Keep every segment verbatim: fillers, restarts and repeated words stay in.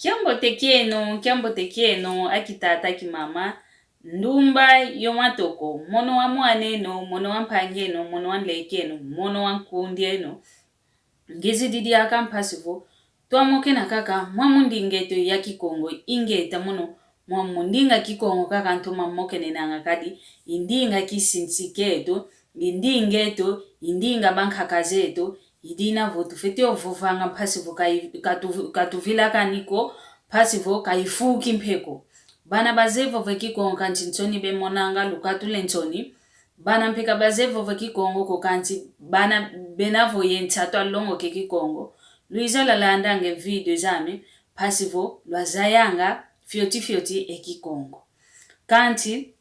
Kiambote kieno, kiambote kieno, akitata, akimama, ndumba yo matoko, mono wa mwaneno, mono wa mpangeno, mono wa nlekeno, mono wa nkundieno. Ngizidi diaka mpasi vo twamokena kaka mwamu ndinga eto ya Kikongo. Ingeta mono mwamu ndinga Kikongo kaka ntoma mokenenanga, kadi i ndinga kisinsi kieto, i ndinga eto, i ndinga bankaka zeto. I dina vo tufwete ovovanga mpasi vo kai-, katu-, katuvilakani ko, mpasi vo kaifuki mpe ko. Bana bazeye vova Kikongo kansi nsoni bemonanga lukatu lwe nsoni. Bana mpe ka bazeye vova Kikongo ko, kansi bana bena vo ye nsatu alongoke Kikongo. Lwiza lwalandanga e video zame, mpasi vo lwazayanga fioti fioti e Kikongo. Kansi,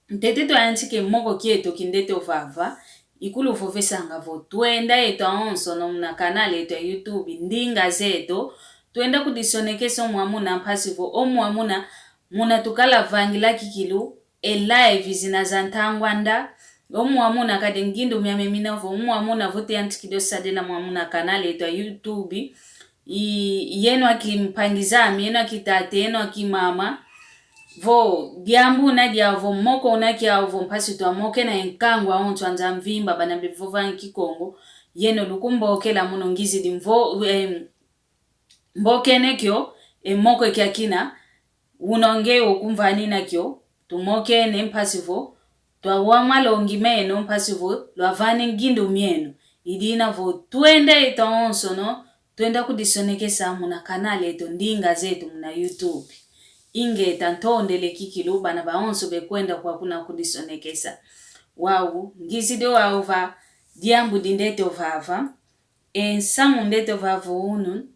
ntete twayantika e moko kieto kindete ovava, ikuluvovesanga vo twenda yeto awonsono muna canal yeto ya YouTube, ndinga zeto, twenda kudisonekesa o mwamuna mpasi vo o mwamuna muna tukala vangila kikilu, e live zina za ntangwanda. O mwamuna kadi ngindu miame mina vo, o mwamuna vo tuyantikidi osadila mwamuna canal yeto ya YouTube. I, yeno akimpangi zame, yeno akitata, yeno akimama. Vo diambu una diau, vo moko una kiau, vo mpasi twamokena e nkangu awonso a nza mvimba, bana bevovanga Kikongo. Yeno lukumbokela mono ngizidi mvo, em, mbokene kio, e moko kiakina, una nge okumvanina kio, tumokene mpasi vo twawa malongi meno, mpasi vo lwavana e ngindu mieno. I dina vo twenda yeto awonsono, twenda kudisonekesa muna canal yeto, ndinga zeto muna YouTube. Ingeta, ntondele kikilu bana bawonso bekwenda kwakuna kudisonekesa. Wau, ngizidi wau va diambu dindete ovava. E nsamu ndete ovava unu,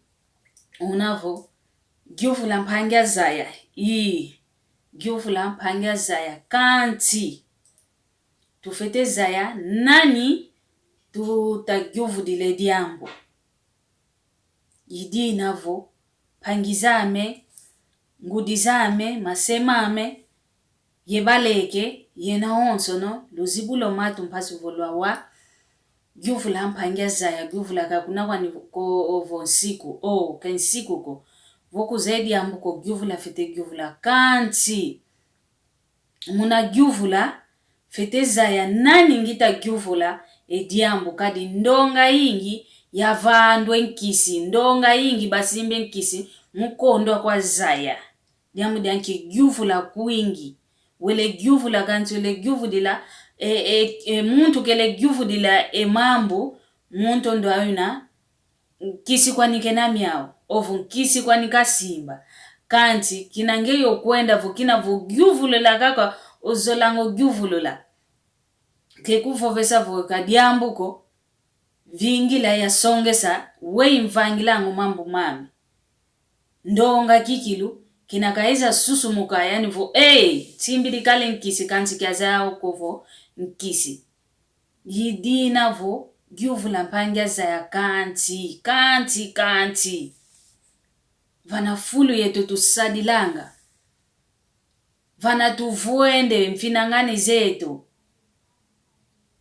una vo, yuvula mpangi azaya. Ii, yuvula mpangi azaya, kansi tufwete zaya nani tuta yuvudila e diambu. I dina vo, mpangi zame, ngudi zame, mase mame, ye baleke, yeno awonsono, luzibula o matu mpasi vo lwawa yuvula mpangi azaya, yuvula ka kuna kwani ko ovo nsiku, o, ka nsiku ko. Vo kuzeye diambu ko, yuvula fwete yuvula, kansi muna yuvula, fwete zaya nani ngita yuvula e diambu, kadi ndonga ingi yavandwa e nkisi, ndonga ingi basimba e nkisi mu kondwa kwa zaya. Diambu dia nki? Yuvula kwingi. Wele yuvula, kansi wele yuvudila, e, e, e, muntu kele yuvudila e mambu, muntu ndo ayuna nkisi kwani kena miau, ovo nkisi kwani kasimba. Kansi kina ngeye okwenda vo kina vo yuvulula kaka ozolanga o yuvulula. Ke kuvovesa vo ka diambu ko, vingila yasongesa, weyi mvangilanga o mambu mame. Ndonga kikilu, kina kaiza susumuka yani vo, ee, nsimbidi kale nkisi, kansi kiazaya oko vo nkisi. I dina vo, yuvula mpangi azaya kansi, kansi, kansi. Vana fulu yeto tusadilanga. Vana tuvwende mfinangani zeto.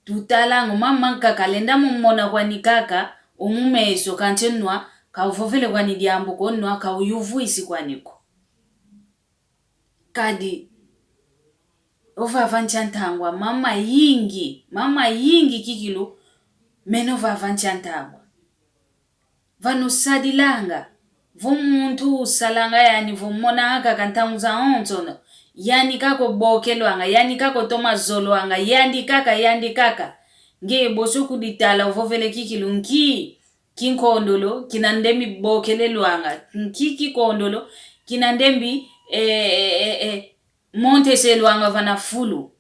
Tutalanga o mama nkaka lenda mumona kwani kaka, o mu meso kansi nwa, kauvovele kwani diambu ko nwa, kauyuvwisi kwani ko. Kadi, ovava nsi a ntangwa, mama yingi, mama yingi kikilu, mena ovava nsi a ntangwa. Vana usadilanga, vo muntu usalanga yani vo monanga kaka ntangu zawonsono, yani kaka obokelwanga, yani kaka otoma zolwanga, yandi kaka, yandi kaka. Nge boso kuditala ovovele kikilu nki, kinkondolo, kina ndembi bokelelwanga, nki kikondolo, kina ndembi, eh, eh, eh, eh, monteselwanga vana fulu.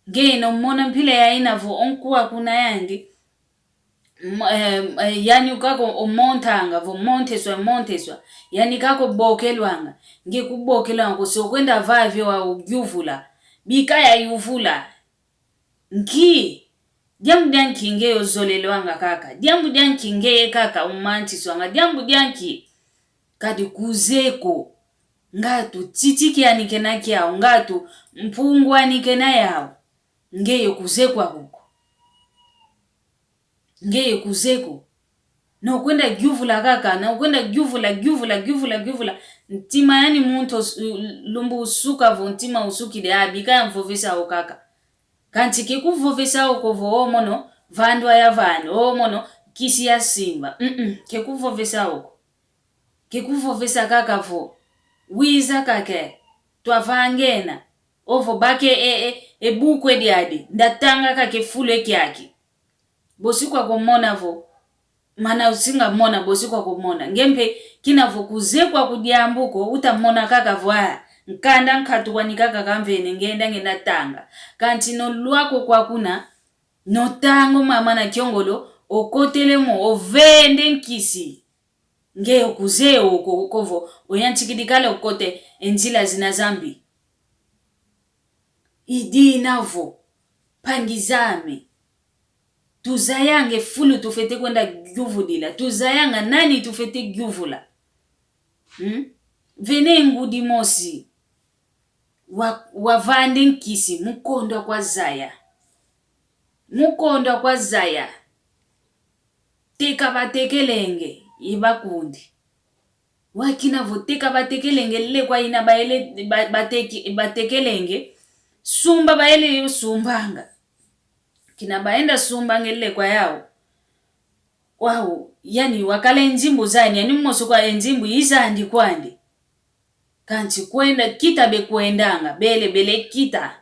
Ngeno mona mpila yayina vo onkuwa kuna yandi, m-, eh, eh, yani kaka omontanga, vo monteswa, monteswa, yani kaka obokelwanga, nge kubokelwanga ko, se okwenda vavio wa uyuvula, bika yayuvula. Nki? Diambu dia nki ngeye ozolelwanga kaka? Diambu dia nki ngeye kaka umantiswanga? Diambu dia nki? Kadi kuzeye ko. Ngatu titi kiani kena kiau, ngatu mpungu ani kena yau. Ngeye kuzeye kwaku ko. Ngeye kuzeye ko. Nokwenda yuvula kaka, nokwenda yuvula, yuvula, yuvula, yuvula. Ntima yani muntu us-, lumbu usuka vo ntima usukidi, ah, bika yamvovesa o kaka. Kanti kekuvovesa oko vo, o mono, vandwa ya vandu, o mono, kisi ya simba. Mm-mm, kekuvovesa oko. Kekuvovesa kaka vo, wiza kaka, twavangena. Ovo baka e, e, e buku edi adi, ndatanga kaka e fulu e kiaki. Bosi kwakumona vo, mana usinga mona, bosi kwakumona. Nge mpe, kina vo kuzeye kwaku diambu ko, utamona kaka vo, ah, nkanda nkatu kwani kaka kamvene, ngenda, ngenda tanga. Kanti nolwako kwakuna, notanga o mama na kiongolo, okotele mo, ovende nkisi. Nge okuzeye oko, oko vo, oyantikidi kala okota e nzila zina zambi. I dina vo, mpangi zame, tuzayanga e fulu tufwete kwenda yuvudila, tuzayanga nani tufwete yuvula. Hmm? Vene ngudi mosi, wa, wavande nkisi, mu kondwa kwa zaya. Mu kondwa kwa zaya. Teka batekelenge, i bakundi. Wakina vo teka batekelenge, lekwa ina bayele, ba-, bateki-, batekelenge, sumba bayele yo sumbanga. Kina bayenda sumbanga e lekwa yau. Wau, yani wakala e nzimbu zani, yani mosi kwa e nzimbu i zandi kwandi. Kanti kwenda kita bekwendanga, bele, bele kita.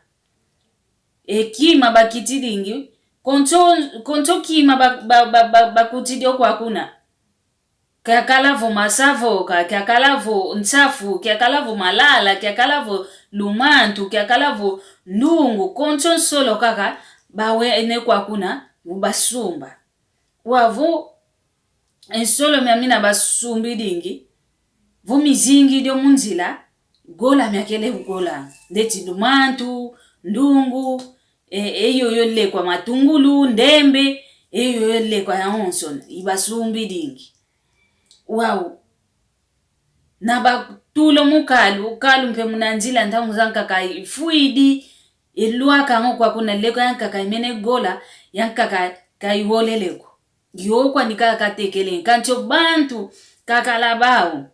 E kima bakitidingi, konso, konso kima ba, ba, ba, ba, bakutidi o kwakuna. Kiakala vo masavoka, kiakala vo nsafu, kiakala vo malala, kiakala vo lumantu, kiakala vo ndungu, konso nsolo kaka, bawene kwakuna, ubasumba. Wau vo, e nsolo miamina basumbidingi, vo mizingidi o mu nzila, gola miakele gola. Ndeti lumantu, ndungu, e, e yoyo lekwa matungulu, ndembe, e yoyo lekwa yawonso, i basumbidingi. Wau, na batula o mu kalu, kalu mpe muna nzila ntangu zankaka ifwidi, ilwakanga o kwakuna lekwa yankaka imene gola, yankaka kaiwolele ko. Yo kwani kaka katekele, kanti o bantu kakala bau,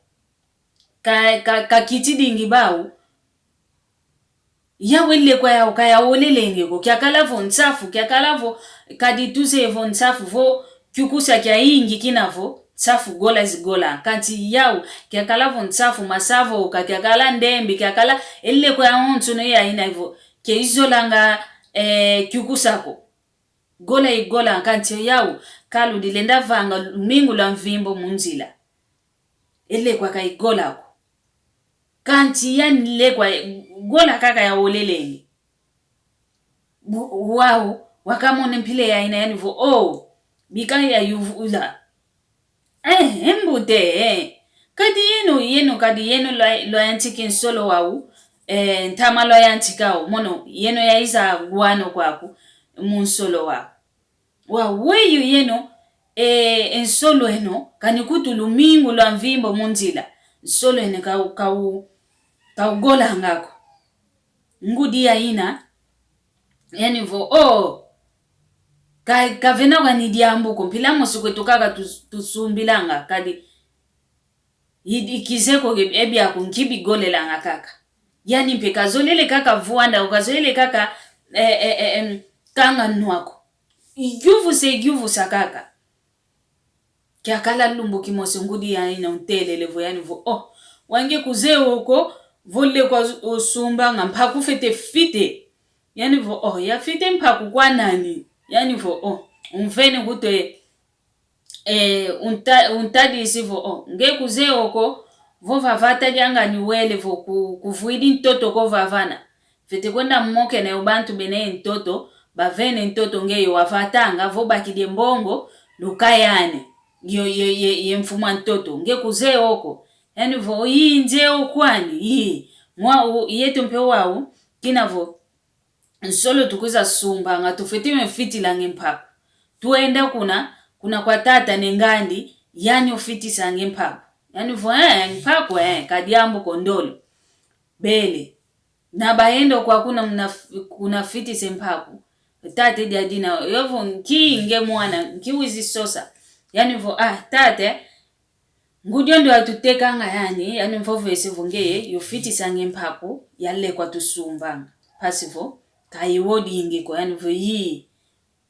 ka, ka, kakitidingi bau, yau e lekwa yau kayawolelenge ko, kiakala vo nsafu, kiakala vo, kadi tuzeye vo nsafu, vo kiukusa kiayingi kina vo nsafu gola zigola. Kanti yau, kiakala vo nsafu, masavoka, kiakala ndembe, kiakala e lekwa yawonso no yaina vo, ke izolanga, eh, kiukusa ko. Gola igola, kanti yau, kalu dilenda vanga lumingu lwa mvimbo mu nzila. E lekwa kaigola ko. Kanti yani lekwa gola kaka yawolelenge. Bu-, wau, wakamona mpila yaina yani vo, oh, bika yayuvula. Eh, e mbuta, eh. Kadi yeno, yeno, kadi yeno lwa-, lwayantika e nsolo wau, eh, ntama lwayantika o, mono, yeno yaiza wana o kwaku, mu nsolo wau. Wau, weyi yeno, e, e nsolo eno, kani kutu lumingu lwa mvimbo mu nzila. Nsolo eno kau-, kau-, kaugolanga ko. Ngudi yaina, yani vo, oh, ka-, kavena kwani diambu ko, mpila mosi kwetu kaka tu-, tusumbilanga, kadi i-, i kizeye ko e biaku nki bigolelanga kaka. Yani mpe kazolele kaka vwanda, kazolele kaka, eh, eh, eh, em, kanga nwa ko. Yuvusa, yuvusa kaka. Kiakala lumbu kimosi ngudi yaina untelele vo yani vo, oh, wau nge kuzeye o ko, vo lekwa usumbanga mpaku fwete fite. Yani vo, oh, yafite mpaku kwa nani? Yani vo, oh, umvene kutwe, eh, unta-, untadisi vo, oh, nge kuzeye o ko, vo vavata dianga ni wele vo ku-, kuvwidi ntoto ko vavana. Fwete kwenda mokena yo bantu bena ye ntoto, bavene ntoto nge yo wavatanga, vo bakidi e mbongo, lukayane, yo, ye, ye, ye mfumu a ntoto, nge kuzeye o ko. Yani vo, ii, nzeye o kwani, ii. Mwa u-, yeto mpe wau, kina vo, nsolo tukwiza sumbanga, tufwete me fitilanga e mpaku. Twenda kuna, kuna kwa tata ne ngandi, yani ofitisange mpaku. Yani vo, eh, mpaku, eh, ka diambu ko, ndolo. Bele. Na bayenda o kwakuna muna f-, kuna fitisa e mpaku. Tata edi adina, yovo nki nge mwana, nki wizi sosa. Yani vo, ah, tate, ngudi ondo atutekanga yani, yani mvovese vo ngeye, yo fitisanga e mpaku, ya lekwa tusumbanga. Mpasi vo, ka iwo dingi ko, yani vo yi.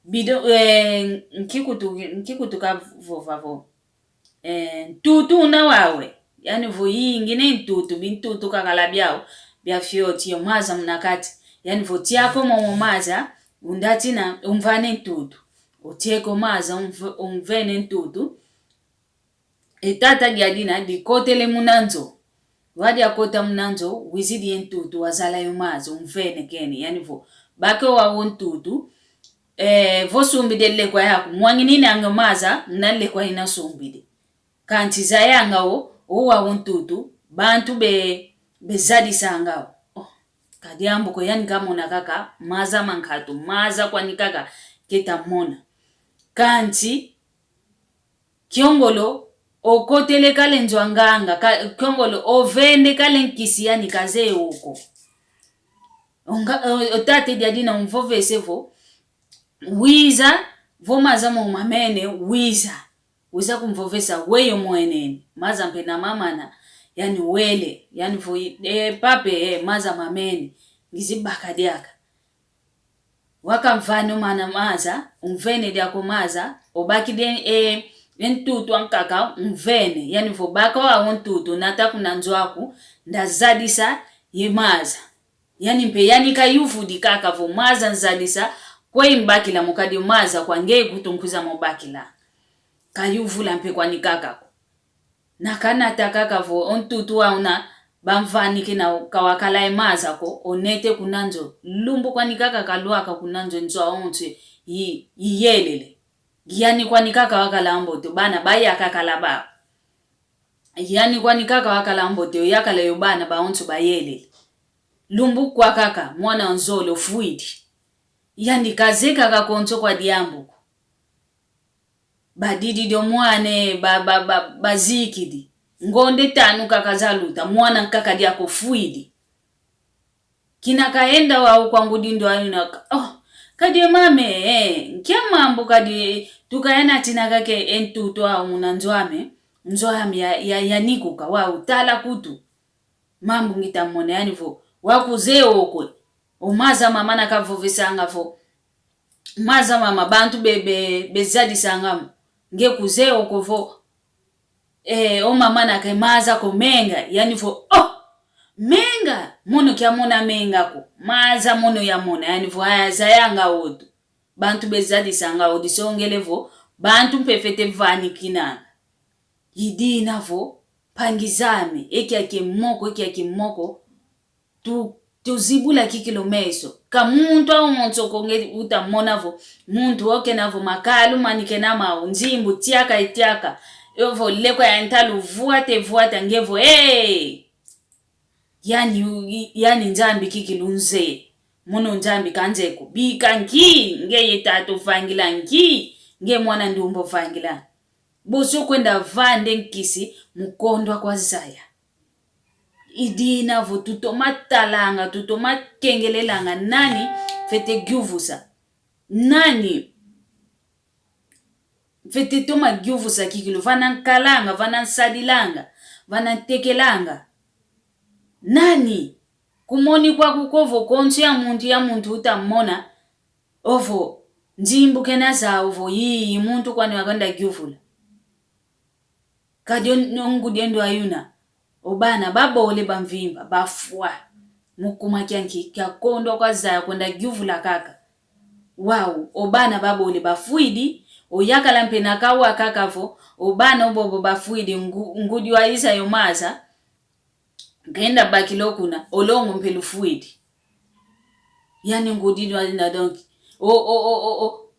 Bido, eh, nki kutu, nki kutu kavova vo. Eh, ntutu una wawe. Yani vo yi, ngina e ntutu, bintutu kakala biau, bia fioti, yo maza muna kati. Yani vo tiako momo maza, undatina, umvane ntutu. Otieko maza, umv-, umvene ntutu. E tata dia dina dikotele muna nzo. Wadiakota muna nzo, wizidi ye ntutu, wazala yo maza, umvene kene. Yani vo, bake wau ntutu, eh, vo sumbidi lekwa yaku, mwanginini anga maza, muna lekwa ina sumbidi. Kanti zayanga o, o wau ntutu, bantu be, bezadisanga o. Oh, ka diambu ko yani kamona kaka, maza mankatu, maza kwani kaka, keta mona. Kanti, kiongolo, okotele kale nzo a nganga, ka, kiongolo, ovende kale nkisi yani kazeye oko. Onga, o, o tate dia dina umvovese vo, wiza, vo maza mo mamene, wiza. Wiza kumvovesa weyo mweneni. Maza mpe na mamana, yani wele, yani vo, e, pape, e, maza mamene, ngizi baka diaka. Wakamvana o mana maza, umvene diako maza, obakidi e, e ntutu ankaka, umvene, yani vo baka wau ntutu, nata kuna nzo aku, ndazadisa ye maza. Yani mpe, yani kayuvudi kaka vo maza nzadisa, kwe imbakila mo kadi o maza kwa nge kutu nkuza mo bakila. Kayuvula mpe kwani kaka ko. Na kanata kaka vo o ntutu wauna bamvanike na kawakala e maza ko, onete kuna nzo. Lumbu kwani kaka kalwaka kuna nzo, nzo awonso i, iyelele. Yani kwani kaka wakala mbote, bana bayaka kala bau. Yani kwani kaka wakala mbote, oyakala yo bana bawonso bayelele. Lumbu kwa kaka, mwana nzole ofwidi. Yani kazeye kaka konso kwa diambu ko. Badidi dio mwana, ba, ba, ba, bazikidi. Ngonde tanu kaka zaluta, mwana nkaka diaka ofwidi. Kina kaenda wau kwa ngudi ndo ayuna ka, oh, kadi e mama, eh, nkia mambu kadi tukayana tina kake e ntutu au muna nzo ame, nzo ame ya, ya, yanikuka, wau tala kutu. Mambu ngita mona yani vo, wakuzeye okwe. O maza mama nakavovesanga vo. Maza mama bantu be, be, bezadisanga mo. Nge kuzeye okwe vo. Eh, o mama nake maza ko menga. Yani vo, oh, menga. Mono kia mona menga ko. Maza mono ya mona. Yani vo, aya zayanga otu. Bantu bezadisanga o disongele vo. Bantu mpe fwete vanikinanga. I dina vo, mpangi zame, e kiaki moko, e kiaki moko, tu, tuzibula kikilu meso. Ka muntu awonso ko nge uta mona vo, muntu okena vo makalu manikena mau, nzimbu tiaka e tiaka, yovo lekwa ya ntalu vuata e vuata nge vo, hey! Yani, yani Nzambi kikilu nze, mono Nzambi kanze ko, bika nki, ngeye tata ovangila nki, nge mwana ndumba ovangila. Boso kwenda vande nkisi mu kondwa kwa zaya. I dina vo tutoma talanga, tutoma kengelelanga nani fwete gyuvusa. Nani fwete toma gyuvusa kikilu, vana nkalanga, vana nsadilanga, vana ntekelanga. Nani kumoni kwaku ko vo konso ya muntu, ya muntu uta mona, ovo, nzimbu kena zau vo, yiyi, muntu kwani wakwenda gyuvula. Kadi o, o ngudi endo ayuna, o bana babole bamvimba, bafwa. Mu kuma kia nki, kia kondwa kwa zaya kwenda gyuvula kaka. Wau, o bana babole bafwidi, oyakala mpe na kawa kaka vo, o bana obobo bafwidi, ngu, ngudi waiza yo maza, kenda bakila o kuna, o longo mpe lufwidi. Yani ngudi ndo ayuna donc. O, o, o, o, o.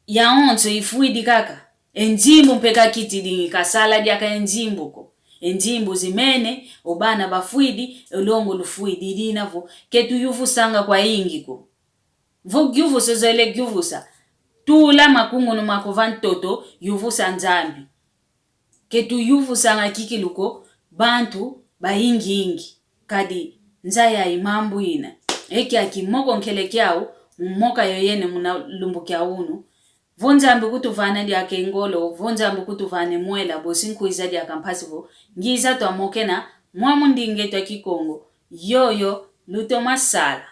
Yawonso ifwidi kaka. E nzimbu mpe kakitidi, kasala diaka e nzimbu ko. E nzimbu zimene, o bana bafwidi, o longo lufwidi, i dina vo, ke tuyuvusanga kwayingi ko. Vo gyuvusa ozolele gyuvusa, tula makungunu maku va ntoto, yuvusa Nzambi. Ke tuyuvusanga kikilu ko bantu bayingi-yingi, kadi nza yayi mambu ina. E kiaki moko nkele kiau, mu moka yoyene muna lumbu kia unu. Vo Nzambi kutuvana diaka e ngolo, vo Nzambi kutuvana e mwela, bosi nkwiza diaka mpasi vo ngiza twamokena mwamu ndinga eto a Kikongo. Yoyo lutoma sala.